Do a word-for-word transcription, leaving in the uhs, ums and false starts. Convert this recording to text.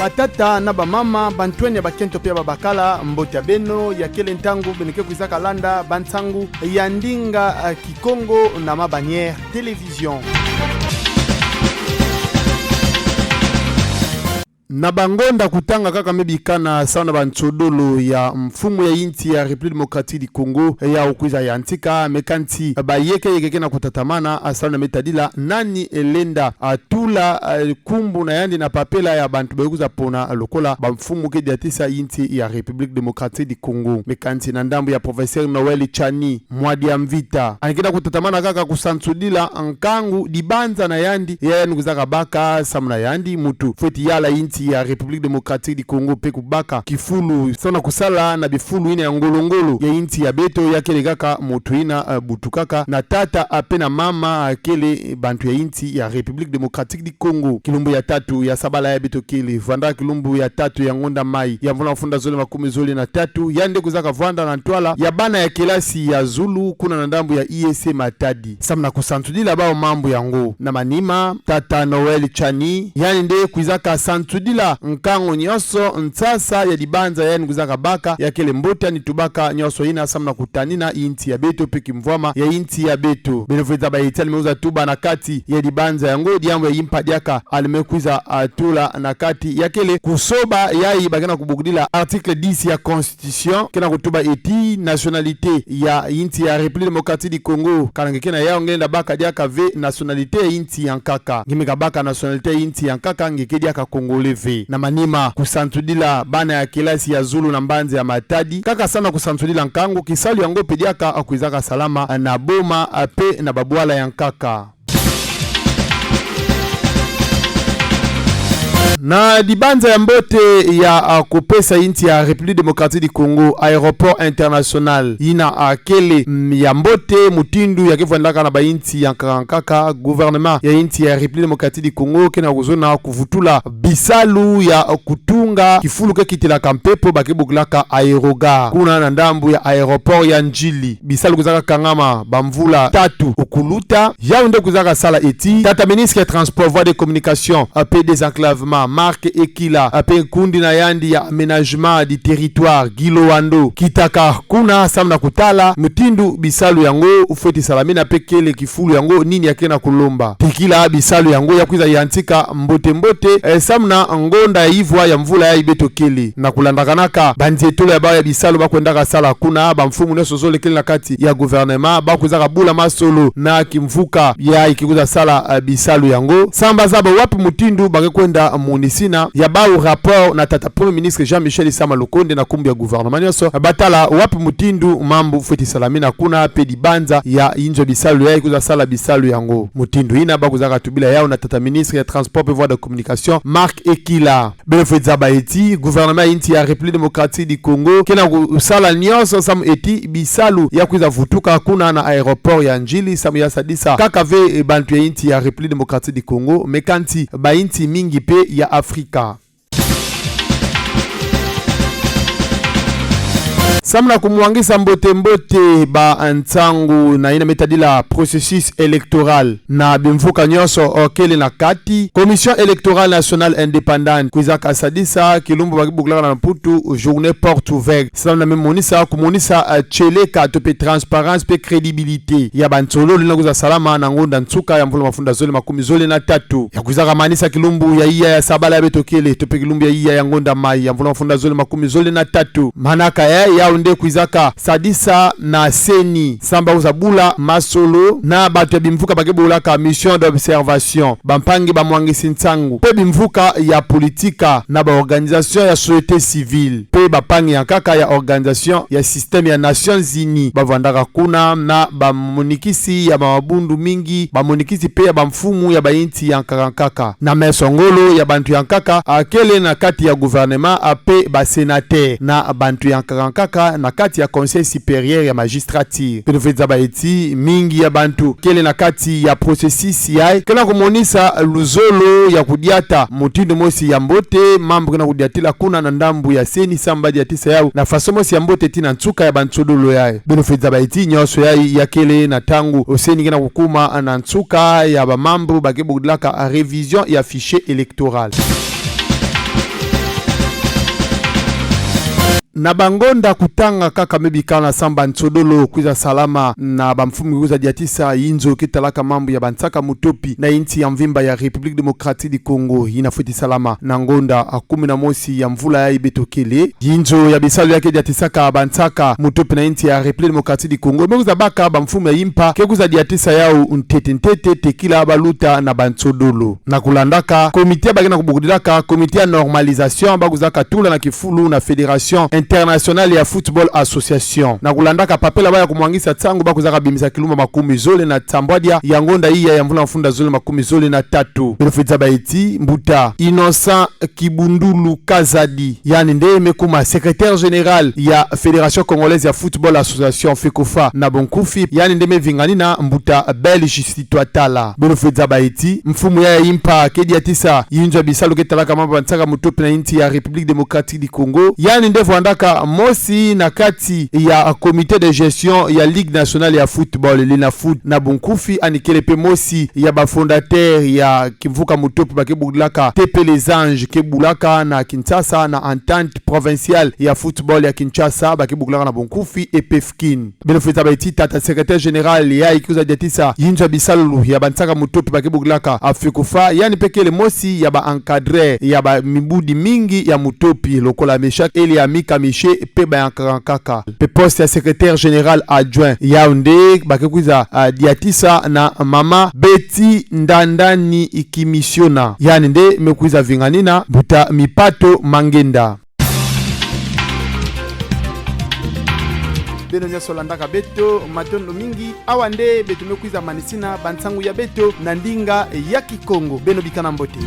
Batata na bamama, bantwenya ya bakento pe ya babakala, mbote ya beno, ya kele ntangu beno ke kwizaka landa bansangu ya ndinga, eh, Kikongo na Ma Bannière Télévision. Na bangonda kutanga kaka me bikana, sawa na bansodolo ya mfumu ya insi ya République Démocratique du Congo, eh, ya kwiza yantika, me kansi, eh, bayekeyeke ke na kutatamana, ah, sawa na me tadila nani, eh, lenda, ah, tula, eh, nkumbu na yandi na papela ya bantu ba kwiza pona, ah, lokola bamfumu ke diatisa insi ya République Démocratique du Congo. Me kansi na ndambu ya Professeur Noël Tchani, Mwadi ya Mvita, yandi ke na kutatamana kaka kusansudila nkangu dibanza na yandi, ya yandi kwizaka baka, samu na yandi muntu fweti yala insi ya République Démocratique du Congo pe kubaka kifulu, sawa na kusala na bifulu yina ya ngolo-ngolo ya insi ya beto, ya kele kaka muntu yina, eh, butukaka na tata, ah, pe na mama, ah, kele bantu ya insi ya République Démocratique du Congo. Kilumbu ya tatu ya sabala yayi beto kele, vwanda kilumbu ya tatu ya ngonda mai ya mvula mafunda zole makumi zole na tatu, yandi kwizaka vwanda na ntwala ya bana ya kelasi ya zulu kuna na ndambu ya I E C Matadi, samu na kusansudila bawu mambu yango. Na manima, tata Noël Tchani, yandi nde kwizaka sansudila nkangu nyonso, nsasa ya dibanza yandi kwizaka baka, ya kele mbote yandi tubaka nyonso yina, samu na kutanina insi ya beto pe kimvwama ya insi ya beto. Beno fweti zaba ti yandi me kwiza tuba na kati ya dibanza yango, diambu ya impa diaka yandi me kwiza, ah, tula na kati, ya kele kusoba yayi ba ke na kubokudila article dix ya Constitution, ke na kutuba ti nationalité ya insi ya République Démocratique du Congo, kana nge ke na yawu, nge lenda baka diaka ve nationalité ya insi ya nkaka. Nge me kabaka nationalité ya insi ya nkaka, nge ke diaka Congolais ve. Na manima, kusansudila bana ya kelasi ya zulu na mbanza ya Matadi, kaka samu na kusansudila nkangu, kisalu yango pe diaka kwizaka salama na boma, ah, pe na babwala ya nkaka. Na dibanza ya mbote ya, ah, kupesa insi ya République Démocratique du Congo aéroport international yina, ah, kele, mm, ya mbote mutindu ya ke vwandaka na bainsi ya nkaka nkaka, gouvernement ya insi ya République Démocratique du Congo ke na kuzona kuvutula bisalu ya, ah, kutunga kifulu ke kitilaka mpepo ba ke bokilaka aérogare kuna na ndambu ya aéroport ya Ndjili. Bisalu kwizaka kangama bamvula tatu kuluta. Yawu nde kwizaka sala ti tata ministre ya Transport, Voies et Communications, ah, pe Désenclavement, Marc Ekila, ah, pe nkundi na yandi ya Aménagement du Territoire, Guy Loando, kitaka kuna samu na kutala mutindu bisalu yango fweti salamina pe kele kifulu yango nini ya ke na kulomba. Tekila bisalu yango ya kwiza yantika mbote-mbote, eh, samu na ngonda ya ivwa ya mvula yayi beto kele. Na kulandakanaka banzietolo ya bawu ya bisalu ba kwendaka sala kuna, bamfumu nyonso zole kele na kati ya gouvernement ba kwizaka bula masolo na kimvuka yayi ke kwiza sala, eh, bisalu yango, samu ba zaba wapi mutindu ba ke kwenda monisina ya bawu rapport na tata Premier Ministre Jean-Michel Sama Lukonde na nkumbu ya gouvernement nyonso, ba tala wapi mutindu mambu fweti salamina kuna pe dibanza ya inzo bisalu yayi kwiza sala bisalu yango. Mutindu yina ba kwizaka tubila yawu na tata ministre ya Transport pe Voies de Communication, Marc Ekila. Beno fweti zaba ti gouvernement ya insi ya République Démocratique du Congo ke na kusala nyonso samu ti bisalu ya kwiza vutuka kuna na aéroport ya Ndjili, samu ya sadisa kaka ve, eh, bantu ya insi ya République Démocratique du Congo, me kansi bainsi mingi pe ya Afrika. Samu na kumwangisa mbote-mbote bansangu na yina me tadila processus électoral na bimvuka nyonso, oh, kele na kati, Commission Électorale Nationale Indépendante kwizaka sadisa kilumbu ba ke bokilaka na Mputu journée porte ouverte, samu na me monisa, kumonisa, eh, tieleka to pe transparence pe crédibilité ya bansololo yina kwiza salama na ngonda nsuka ya mvula mafunda zole makumi zole na tatu. Ya kwizaka manisa kilumbu ya iya ya sabala yayi beto kele, to pe kilumbu ya iya ya ngonda mai ya mvula mafunda zole makumi zole na tatu. Manaka yayi, yawu nde kwizaka sadisa na CENI, samu ba kwiza bula masolo na bantu ya bimvuka ba ke bokilaka mission d'observation, bampangi bamwangisi nsangu, pe bimvuka ya politika na ba organisation ya société civile, pe bampangi ya nkaka ya organisation ya système ya Nations Unies, ba vandaka kuna na bamonikisi ya mabundu mingi, bamonikisi pe ya bamfumu ya bainsi ya nkaka nkaka, na meso ngolo ya bantu ya nkaka, ah, kele na kati ya gouvernement, ah, pe ba sénateur, na bantu ya nkaka nkaka na kati ya Conseil supérieur ya magistrature. Beno fweti zaba ti mingi ya bantu kele na kati ya processus yayi ke na kumonisa luzolo ya kudiata mutindu mosi ya mbote mambu ke na kudiatila kuna na ndambu ya CENI, samu ba diatisa yawu na faso mosi ya mbote tii na nsuka ya bansololo yayi. Beno fweti zaba ti nyonso yayi ya kele na ntangu CENI ke na kukuma na nsuka ya bamambu ba ke bokilaka révision ya fichier électoral. Na bangonda kutanga kaka me bikana samba nsodolo kwiza salama na bamfumu kwiza diatisa yinzo ke talaka mambu ya bansaka mutopi na yinsi ya mvimba ya République Démocratique du Congo, yina fweti salama na ngonda a kumi na mosi ya mvula yayi beto kele. Yinzo ya bisalu ya ke diatisaka bansaka mutopi na yinsi ya République Démocratique du Congo me kwiza baka bamfumu ya yimpa ke kwiza diatisa yawu ntete ntete tekila baluta na bansodolo. Na kulandaka comité ba ke na kubokudilaka comité ya normalisation ba kwizaka tula na kifulu na Fédération Internationale ya Football Association. Na kulandaka papela ba ya kumwangisa nsangu ba kwizaka bimisa kilumbu makumi zole na nsambwadia ya ngonda iya ya mvula mafunda zole makumi zole na tatu. Beno fweti zaba ti mbuta Innocent Kibundulu Kazadi, yandi nde me kuma secrétaire général ya Fédération Congolaise ya Football Association, FECOFA na bunkufi, yandi nde me vinganina mbuta Belge Sitwatala. Beno fweti zaba ti mfumu ya yimpa ke diatisa yinzo ya bisalu ke talaka mambu ya bansaka mutopi na yinsi ya République Démocratique du Congo, yandi nde vwandaka mosi na kati ya comité de gestion ya Ligue Nationale ya Football, Linafoot na bunkufi, yandi kele mpe mosi ya ba fondateur ya kimvuka mutopi ba ke bokudilaka T P Les Anges ke bulaka na Kinshasa na Entente Provinciale ya Football ya Kinshasa ba ke bokudilaka na bunkufi EPFKIN. Beno fweti zaba ti tata secrétaire général yayi ke kwiza diatisa yinzo ya bisalu ya bansaka mutopi ba ke bokudilaka FECOFA, yandi mpe kele mosi ya ba encadreur ya ba mibudi mingi ya mutopi lokola Meshak Eliami Kamiche mpe bayankaka nkaka. Mpe poste ya secrétaire général adjoint yawu nde ba ke kwiza, ah, diatisa na mama Betty Ndandani Kimisiona, yandi nde me kwiza vinganina mbuta Mipato Mangenda. Beno nyonso landaka beto, matondo mingi. Awa nde beto me kwiza manisina bansangu ya beto na ndinga ya Kikongo. Beno bikana mbote.